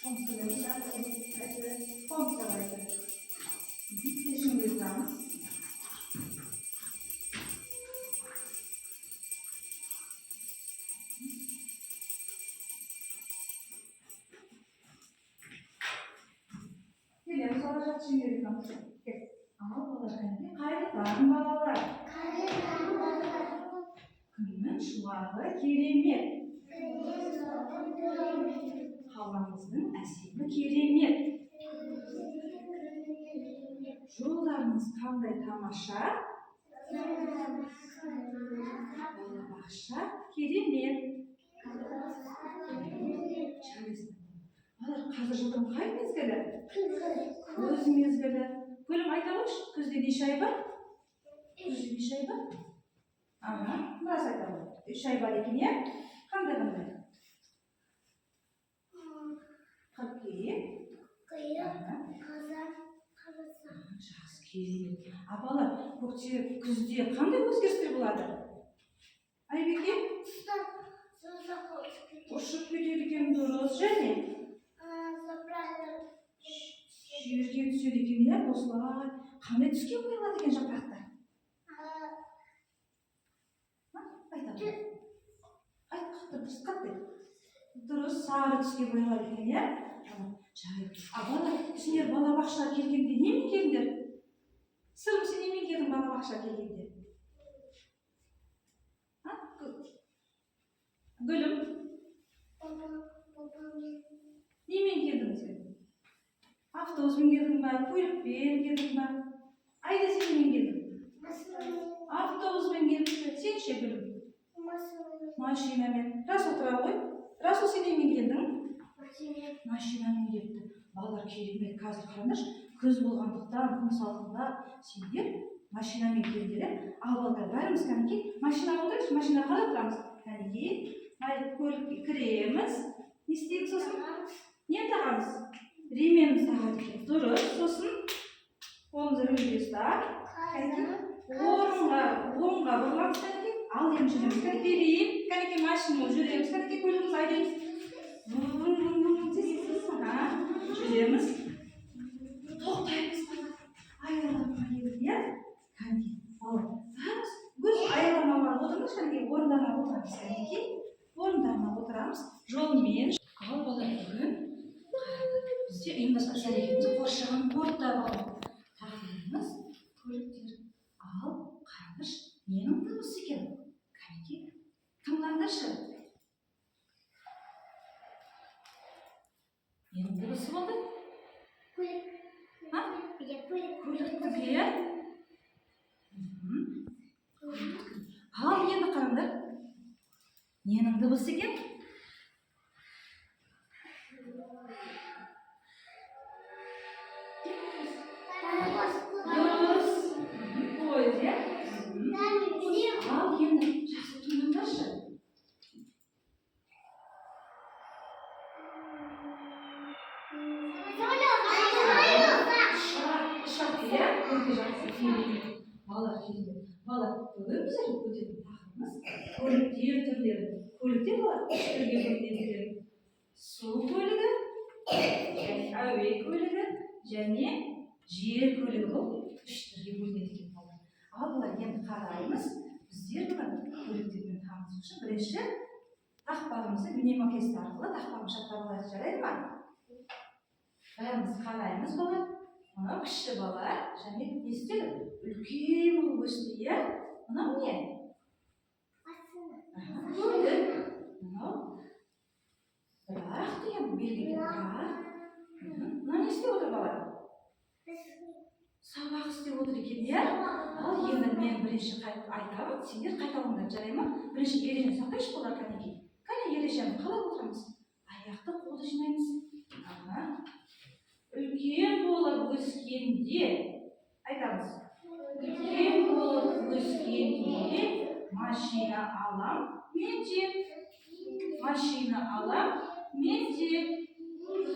Қоңсы. Кешіңді тұрамыз. Келеміз, балалар, шеңберге тұрамыз. Кел. Ал, балалар, кәнекей, қайырлы таң, балалар. Күннің шуағы керемет. Қаламыздың әсемі керемет. Жолдарыңыз қандай тамаша. Балабақша керемет. Жарайсыңдар. Балалар, қазір жылдың қай мезгілі? Күз мезгілі. Гүлім, айта қойшы, күзде неше ай бар? Күзде неше ай бар? Аха, біраз айта ғой. 3 ай бар екен, иә? Қандай қандай? Қыркүйек. Аха. Жақсы, керемет. А балалар, көкте, күзде қандай өзгерістер болады? Айбеке? Ұшып кетеді екен, дұрыс. Және жерге түседі екен, иә, осылай. Қандай түске боялады екен жапырақтар? А, айта ғой. Айт, қатты, дұрыс, қатты. Дұрыс, сары түске боялады екен, иә? Жарайды. А балалар, сендер балабақшаға келгенде немен келдіңдер? Сырым, сен немен келдің балабақшаға келгенде? А? Гүлім, немен келдің сен? Автобуспен келдің ба, көлікпен келдің ба? Айда, сен немен келдің? Автобуспен келдің. Сен ше, Гүлім? Машинамен. Расул, тұра ғой. Расул, сен немен келдің? Машинамен келіпті. Балалар, керемет. Қазір қараңдаршы, күз болғандықтан күн салқындап, сендер машинамен келдіңдер, иә? Ал балалар, бәріміз, кәнекей, машинаға отырайықшы. Машинаға қалай отырамыз? Кәнекей, көлікке кіреміз. Не істейміз сосын? Нені тағамыз? Ременімізді тағады екен, дұрыс. Сосын қолымызды рульге ұстап, кәнекей, орынға, оңға бұрыламыз, кәнекей. Ал енді жүреміз, кәнекей, билейік, кәнекей, машина жүреміз, кәнекей, көлігімізді айдаймыз. Вум, вум, вум, тез, тез, тез. Аха, жүреміз, тоқтаймыз. Аялдамаға келдік, иә? Кәнекей, балалар, бәріміз өз аялдамаға барып отырыңдаршы. Кәнекей, орындарына отырамыз, кәнекей, орындарына отырамыз жолмен. Ал балалар, бүгін қараңдар, бізде ұйымдасқан іс әрекетіміз қоршаған орта. Балалар, тақырыбымыз көліктер. Ал қараңдаршы, ненің дыбысы екен? Кәнекей, тыңдаңдаршы, ненің дыбысы болды? А? Көліктікі, иә. Көліктікі. Ал енді қараңдар, ненің дыбысы екен? Дұрыс, пойыз, иә. Ал енді жақсы тыңдаңдаршы. Ұшақ, ұшақ, иә, өте жақсы, керемет. Балалар, керемет. Балалар, бүгін біздер өтетін тақырыбымыз көліктер түрлері. Көліктер, балалар, үш түрге бөлінеді екен: су көлігі және әуе көлігі және жер көлігі болып үш түрге бөлінеді екен, балалар. Ал балалар, енді қараймыз. Біздер бүгін көліктермен танысу үшін бірінші тақпағымызды мнемокест арқылы тақпағымызды жаттап алайық, жарайды ма? Бәріміз қараймыз, балалар. Мынау кіші бала және не істеді? Үлкен болып өсті, иә? Мынау не? Аха, көлік. Мынау бірақ деген белгі екен, бірақ. Мынау не істеп отыр, бала? Сабақ істеп отыр екен, иә? Ал енді мен бірінші айтамын, сендер қайталаңдар, жарай ма? Бірінші ережені сақтайықшы, балалар, кәнекей. Кәне, ережені қалай отырамыз? Аяқты, қолды жинаймыз. Аха. Үлкен болып өскенде, айтамыз, үлкен болып өскенде машина алам мен де, машина алам мен де.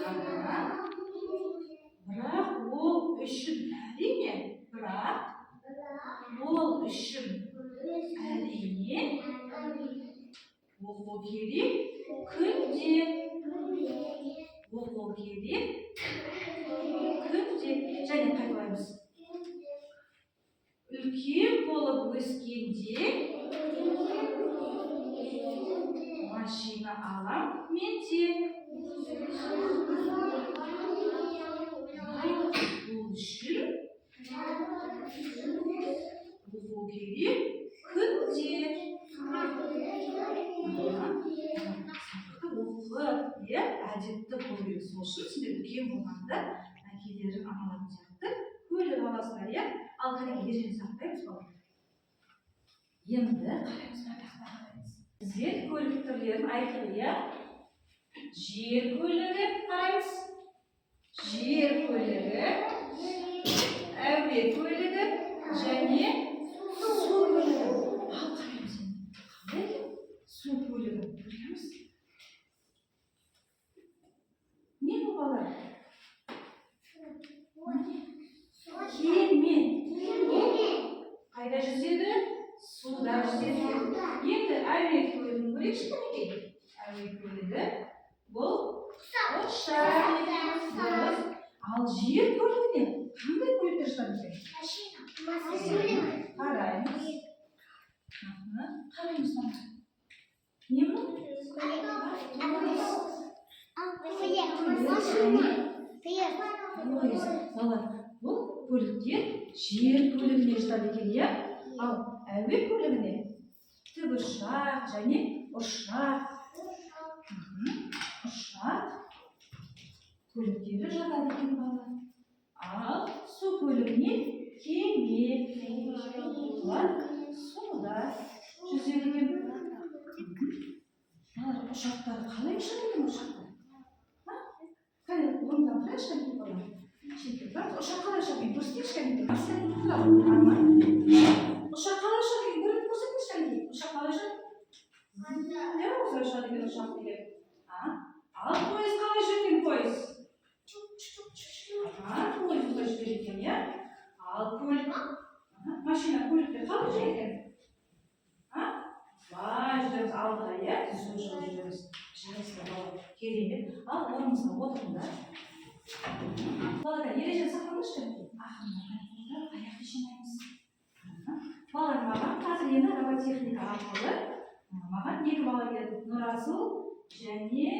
Аха. Бірақ ол үшін әрине, бірақ ол үшін әрине оқу керек күнде. Оқу керек күнде. Және қайталаймыз. Үлкен болып өскенде машина алам мен де. Ол үшін оқу керек күнде. Сабақты оқып, иә, әдепті болу керек. Сол үшін сендер үлкен болғанда әкелерің, аналарың сияқты көлік аласыңдар, иә. Ал кәдімгі ережені сақтаймыз, балалар. Енді қараймыз, мына тақтаға қараймыз. Біздер көлік түрлерін айттық, иә. Жер көлігі қараймыз. Жер көлігі, әуе көлігі және су көлігі. Ал қараймыз енді. Қалай екен су көлігі? Көреміз. Не бұл, балалар? Кеме. Бұл қайда жүзеді? Суда жүзеді. Енді әуе көлігін көрейікші, кәнекей. Әуе көлігі бұл ұшақ. Дұрыс. Ал жер көлігіне қандай көліктер жатады екен? Қараймыз. Аха, қараймыз мына. Не мынау? Пойыз. Балалар, бұл көліктер жер көлігіне жатады екен, иә? Ал әуе көлігіне тікұшақ және ұшақ. Ұшақ көліктері жатады екен, балалар. Ал су көлігіне кеме. Бұлар суда жүзеді екен. Балалар, ұшақтар қалай ұшады екен, ұшақтар? А? Кәне, орнынан тұрайықшы, кәнекей, балалар. Шетке тұрамыз. Ұшақ қалай ұшады екен? Көрсетейікші, кәнекей. Арман. Ұшақ қалай ұшады екен? Көрсетіңізші, кәнекей. Ұшақ қалай ұшады? Иә, осылай ұшады екен ұшақ деген. А? Ал пойыз қалай жүреді екен, пойыз? Аха, пойыз осылай жүреді екен, иә? Ал көлік, аха, машина, көліктер қалай жүреді екен? А? Осылай жүреміз алдыға, иә? Түзу жол жүреміз. Жарайсыздар, балалар. Керемет. Ал орныңызға отырыңдар. Балалар, ережені сақтаңдаршы, кәнекей. Ақырын аяқты жинаймыз. Аха. Балалар, маған қазір енді роботехника арқылы маған екі бала келеді. Нұрасыл және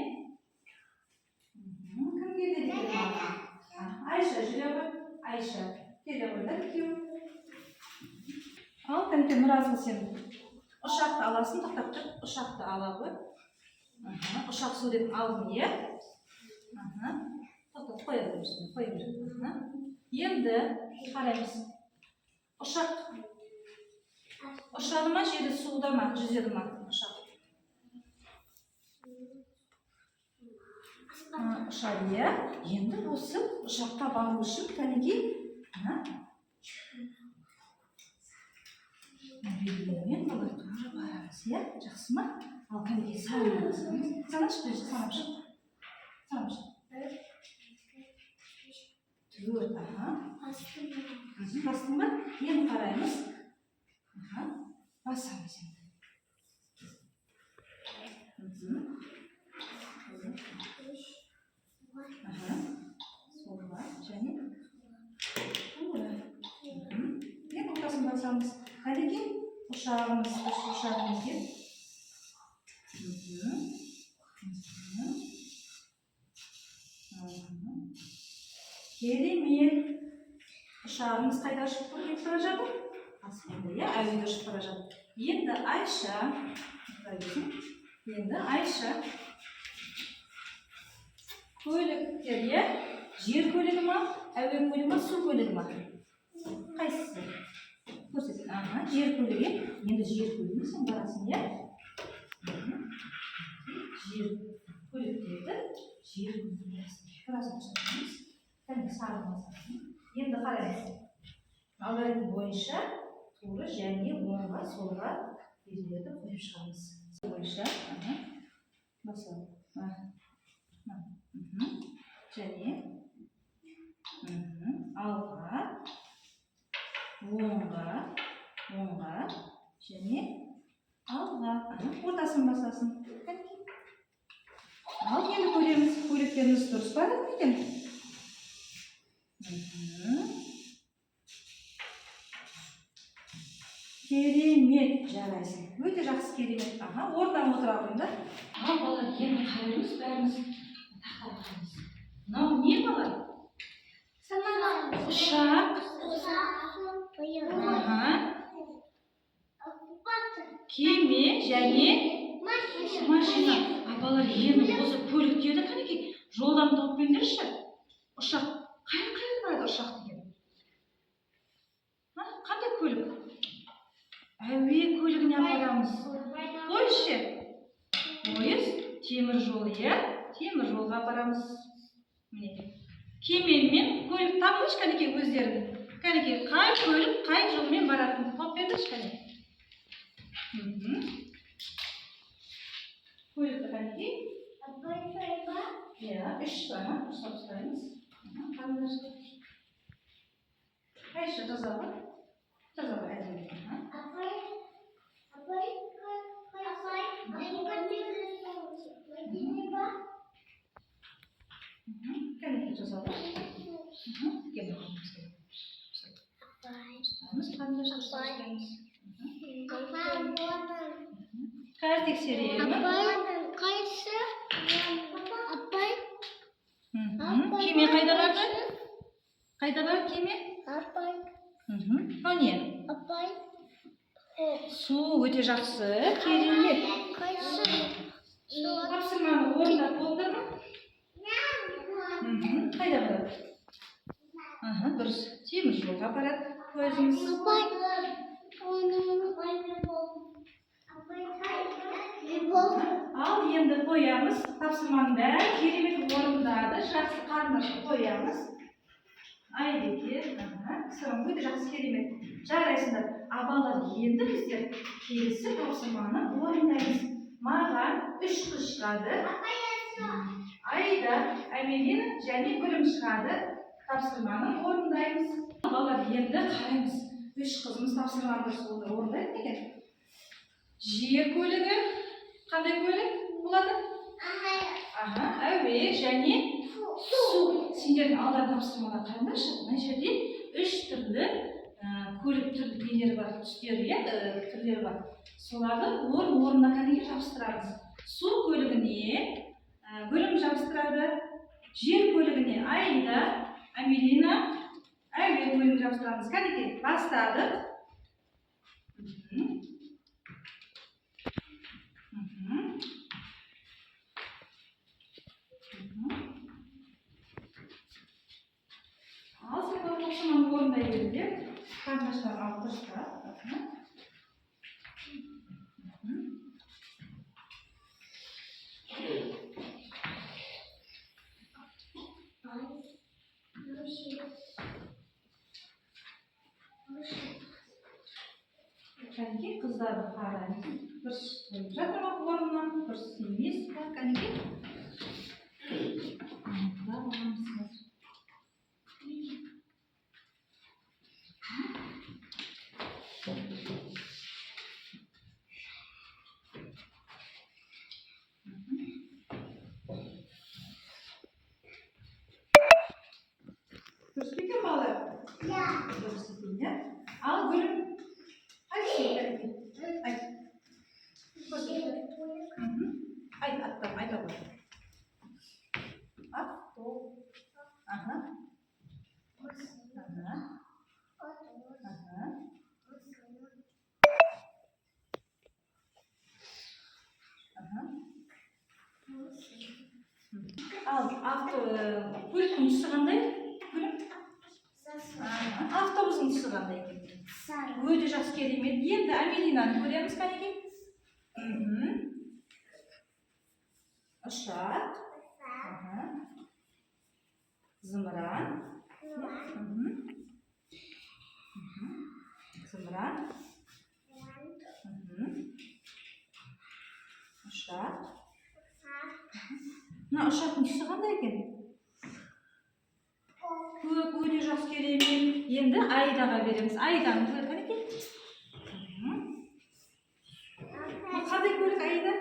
кім келеді екен маған? А, Айша жүре ғой. Айша келе қойыңдар екеуі. Ал кәнекей, Нұрасыл, сен ұшақты аласың, тоқтап тұр. Ұшақты ала ғой. Аха, ұшақ суретін алдың, иә? Аха. Тоқтат, қоя бер, қоя бер. Аха. Енді қараймыз. Ұшақ ұшады ма, жерде, суда ма, жүзеді ма ұшақ? А, ұшады, иә. Енді осы ұшаққа бару үшін, кәнекей, мына белгілермен, балалар, тура барамыз, иә? Жақсы ма? Ал кәнекей, сарыны басамыз. Санашы, бірінші санап шық. Санап шық. Төрт, аха. Бастың ба? Енді қараймыз. Аха. Басамыз енді. Аха. Солға және тура. Енді ортасын басамыз. Кәнекей, ұшағымыз, ұшағымыз екен. Мхм. Мхм. Керемет. Ұшағымыз қайда ұшып кетіп бара жатыр? Аспанда, иә, әуеде ұшып бара жатыр. Енді Айша, тұра берсін. Енді Айша. Көліктер, иә? Жер көлігі ма, әуе көлігі ма, су көлігі ма? Қайсысы? Көрсет. Аха, жер көлігі. Енді жер көлігіне сен барасың, иә? Мхм. Жер көліктерді жер көлігіне барасың. Біразын ұстаймыз. Кәдімгі сары басасың. Енді қараймыз. Алгоритм бойынша тура және оңға, солға белгілерді қойып шығамыз. Бойынша, аха. Басамын. Аха. Мхм. Және алға, оңға, оңға және алға. Аха, ортасын басасың. Кәнекей. Ал енді көреміз, көліктеріміз дұрыс барады ма екен? Мхм. Керемет, жарайсың. Өте жақсы, керемет. Аха, орнынан отыра қойыңдар. Ал балалар, енді қараймыз, бәріміз тақтаға қараймыз. Мынау не, балалар? Ұшақ. Аха. Кеме және машина. А балалар, енді осы көліктерді, қанекей, жолдан тауып беріңдерші. Ұшақ қай қайда барады, ұшақ деген? А, қандай көлік? Әуе көлігіне апарамыз. Пойыз ше? Пойыз, темір жол, иә? Темір жолға апарамыз. Міне. Кеме мен көлік табыңызшы, кәнекей, өздерің. Кәнекей, қай көлік қай жолмен баратынын тауып беріңізші, кәне. Мхм. Көлікті, кәнекей. Иә, үш, аха, ұстап ұстаймыз. Аха, қарындашты. Айша, жаза ғой. Жаза ғой, әдемі. Аха. Мхм. Кәнекей, жаза ғой. Мхм. Кел, бізге. Ұстаймыз, қарындашты, ұстап ұстаймыз. Қазір тексеремін. Қайсы? Апай. Мхм. Кеме қайда барды? Қайда барды кеме? Апай. Мхм. Мынау не? Апай. Су, өте жақсы, керемет. Қайсы? Тапсырманы орындап болдыңдар ма? Мхм. Қайда барады? Аха, дұрыс. Темір жолға барады пойызымыз. Апай. Ал енді қоямыз. Тапсырманың бәрін керемет орындады. Жақсы, қарындашты қоямыз. Айбеке, аха, сырым өте жақсы, керемет. Жарайсыңдар. А балалар, енді біздер келесі тапсырманы орындаймыз. Маған үш қыз шығады. Аида, Әмелина және Гүлім шығады. Тапсырманы орындаймыз. Балалар, енді қараймыз. Үш қызымыз тапсырманы дұрыс орындайды ма екен? Жер көлігі қандай көлік болады? Аха, әуе және су. Сендердің алда тапсырмалар, қараңдаршы, мына жерде үш түрлі көлік түрлі нелері бар, түстері, иә, түрлері бар. Соларды орын орнына кәдімгі жабыстырамыз. Су көлігіне Гүлім жабыстырады, жер көлігіне Аида, Амелина, әуе көлігін жабыстырамыз. Кәнекей, бастадық. Мхм. Мхм. Мхм. Ал сен тапсырманы орындай беріңдер. Қарындаштар, алып дұрыстап. Аха. Мхм. Кәнекей, қыздарды қараймыз. Дұрыс қойып жатыр ма орнына, дұрыс емес па, кәнекей? Анықтап аламыз қазір. Дұрыс па екен, балалар? Дұрыс екен, иә? Ал Гүлім, қайсысы, кәнекей? Айт. Мхм. Айт, аттарын айта ғой. Авто. Аха. Аха. Аха. Аха. Ал авто көліктің түсі қандай? Гүлім? Аха. Автобустың түсі қандай екен? Өте жақсы, керемет. Енді Амелинаны көреміз, кәнекей. Мхм. Ұшақ. Аха. Зымыран. Мхм. Мхм. Зымыран. Мхм. Ұшақ. Мына ұшақтың түсі қандай екен? Көк, өте жақсы, керемет. Енді Аидаға береміз. Аиданың көлігі, кәнекей. Мхм. Бұл қандай көлік, Аида?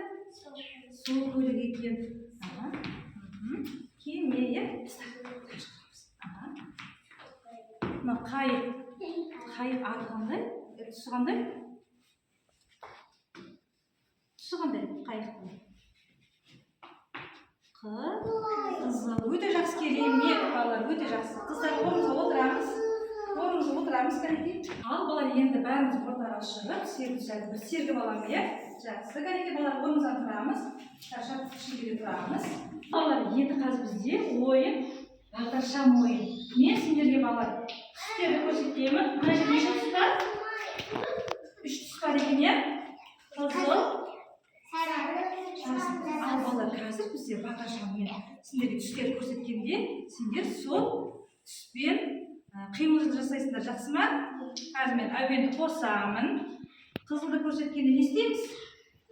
Су көлігі екен. Аха. Аха. Кеме, иә. Аха. Мына қайық. Қайық аты қандай? Түсі қандай? Түсі қандай қайықтың? Қызыл. Өте жақсы, керемет, балалар, өте жақсы. Қыздар, орнымызға отырамыз. Орнымызға отырамыз, кәнекей. Ал, балалар, енді бәріміз ортаға шығып, сергіп, сәл бір сергіп аламыз, иә? Жақсы, кәнекей, балалар, орнымыздан тұрамыз. Шаршап ішінде тұрамыз. Балалар, енді қазір бізде ойын, бағдаршам ойын. Мен сендерге, балалар, түстерді көрсетемін. Мына жерде неше түс бар? Үш түс бар екен, иә? Қызыл, жасыл. Ал, балалар, қазір бізде бағдаршаммен сендерге түстерді көрсеткенде, сендер сол түспен қимыл жасайсыңдар, жақсы ма? Қазір мен әуенді қосамын. Қызылды көрсеткенде не істейміз?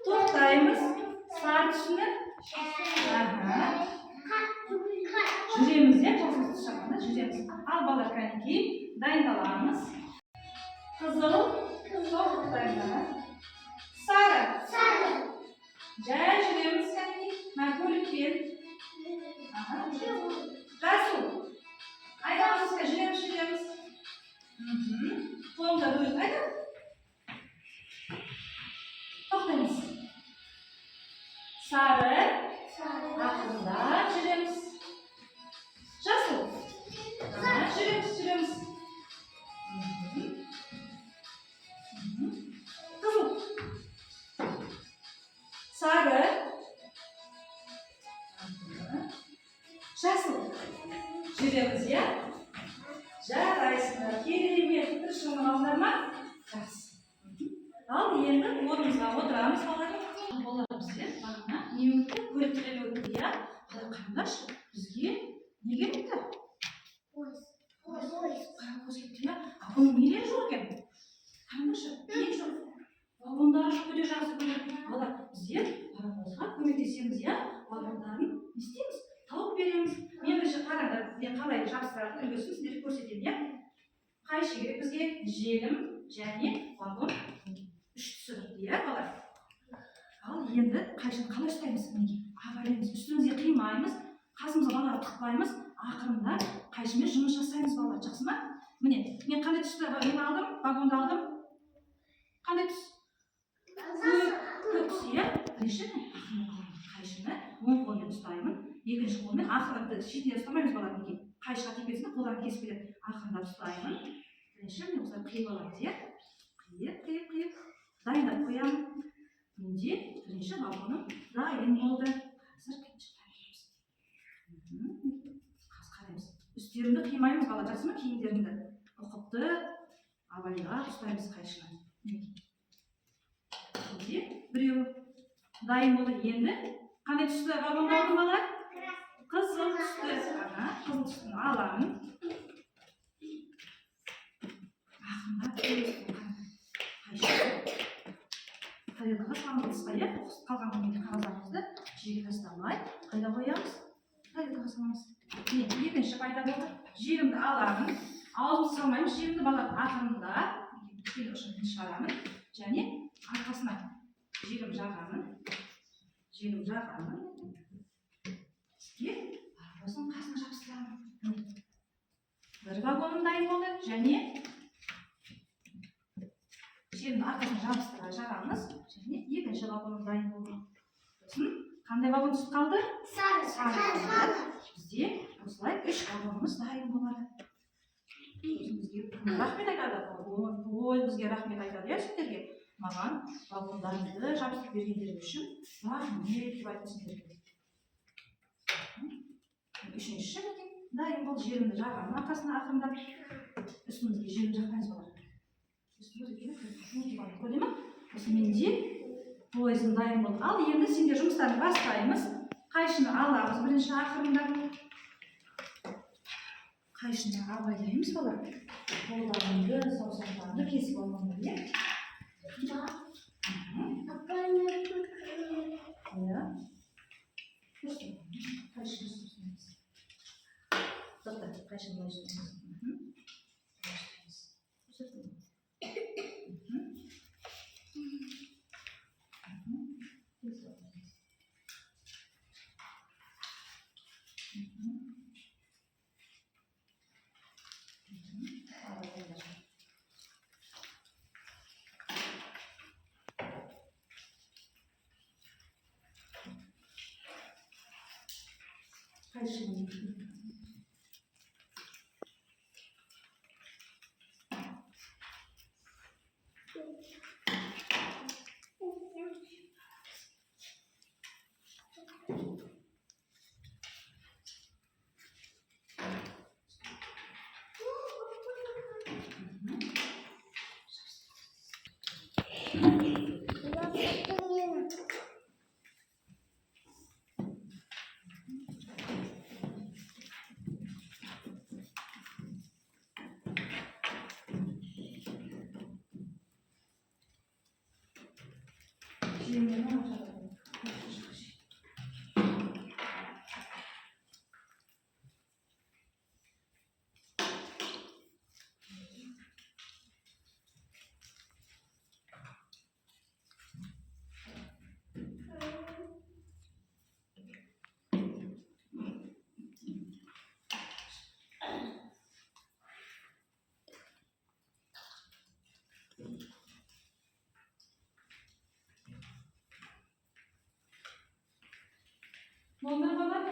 Тоқтаймыз. Сары түсіні, аха, жүреміз, иә, жасыл түс шыққанда жүреміз. Ал, балалар, кәнекей, дайындаламыз. Қызыл, тоқтаймыз, аха. Сары, жай жүреміз, кәнекей, мына көлікпен. Аха, жасыл, айдаламыз, жүреміз, жүреміз. Қолымызда көлік, айда. Тоқтаймыз. Сары, ақырындап жүреміз. Жасыл, аха, жүреміз, жүреміз. Мхм. Қызыл, сары, аха, жасыл, жүреміз, иә. Жарайсыңдар, керемет. Дұрыс шырмалдыңдар ма? Жақсы. Ал енді орнымызға отырамыз, балалар. Балалар, біздер бағана не өтті? Көлік түрі өтті, иә. Балалар, қараңдаршы, бізге не келіпті? Паровоз келіпті, иә. А бұның нелері жоқ екен? Қараңдаршы, не жоқ? Вагондары жоқ. Өте жақсы көлік. Балалар, біздер паровозға көмектесеміз, иә. Вагондарын не істейміз? Тауып береміз. Мен бірінші, қараңдар, мен қалай жабыстыратын үлгісін сіздерге көрсетемін, иә. Қайшы керек бізге, желім және вагон үш түсі тұрды, иә, балалар. Ал енді қайшыны қалай ұстаймыз? Мінекей, абайлаймыз, үстімізге қимаймыз, қасымызға балаға тықпаймыз, ақырындап қайшымен жұмыс жасаймыз, балалар, жақсы ма? Міне, мен қандай түсті нені алдым? Вагонды алдым. Қандай түс? Көк, көк түс, иә. Бірінші мен ақырындап аламын қайшыны, оң қолмен ұстаймын, екінші қолмен ақырын, шетінен ұстамаймыз, балалар, мінекей, қайшыға тиіп кетсін, қолдарын кесіп кетеді. Ақырындап ұстаймын. Бірінші міне осылай қиып аламыз, иә. Қиып, қиып, қиып, дайындап қоямын. Менде бірінші вагоным дайын болды. Қазір қайшы дайындаймыз. Қазір қараймыз, үстеріңді қимаймыз, бала, жақсы ма? Киімдеріңді ұқыпты, абайлап ұстаймыз қайшыны. Мінекей, бізде біреуі дайын болды. Енді қандай түсті вагонды алдым, балалар? Қызыл түсті, аха, қызыл түстіні аламын. Ақырындап қайшы тарелкаға саламыз, ыдысқа, иә. Қалған қағаздарымызды жерге тастамай, қайда қоямыз? Тарелкаға саламыз. Міне, екінші пайда болды. Желімді аламын, аузымызға салмаймыз желімді, балалар, ақырындап кішкене ұшын шығарамын және арқасына желім жағамын, желім жағамын. Іске паровоздың қасына жабыстырамын. Міне, бір вагоным дайын болды. Және желімді арқасына жабыстыра жағамыз және екінші вагоным дайын болды. Сосын қандай вагон түсіп қалды? Сары. Сары. Бізде осылай үш вагонымыз дайын болады. Сосын бізге рахмет айтады ой, бізге рахмет айтады, иә. Сендерге, маған вагондарыңды жабыстырып бергендері үшін рахмет деп айтты сендерге. Үшіншісі, мінекей, дайын болды. Желімді жағамын арқасына ақырындап. Үстімізге желім жақпаймыз, балалар, үстімізге. Көрді ма? Осы менде пойызым дайын болды. Ал енді сендер жұмыстарын бастаймыз. Қайшыны аламыз бірінші, ақырындап қайшыны абайлаймыз, балалар. Қолдарыңды, саусақтарыңды кесіп алмаңдар, иә. Иә, қайшыны ұстаймыз. Тоқта, қайшыны былай ұстаймыз. Былай ұстаймыз. Көрсеттім. Мхм. Кесіп аламыз. Абайлаңдар. Қайшының. Жеңгені ашады. Болды ма, балалар?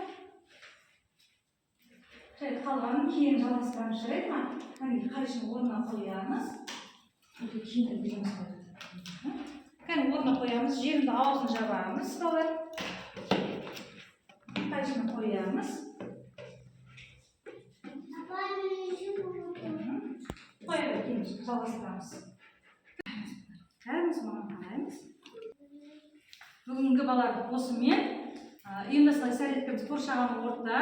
Жарайды, қалғанын кейін жалғастырамыз, жарайды ма? Әне, қайшыны орнына қоямыз. Өте кейін ілгереміз ғой. Кәне, орнына қоямыз, желімді аузын жабамыз, балалар. Қайшыны қоямыз. Қоя бер, кейін жалғастырамыз. Бәріміз маған қараймыз. Бүгінгі, балалар, осымен ұйымдасқан іс әрекетіміз қоршаған орта.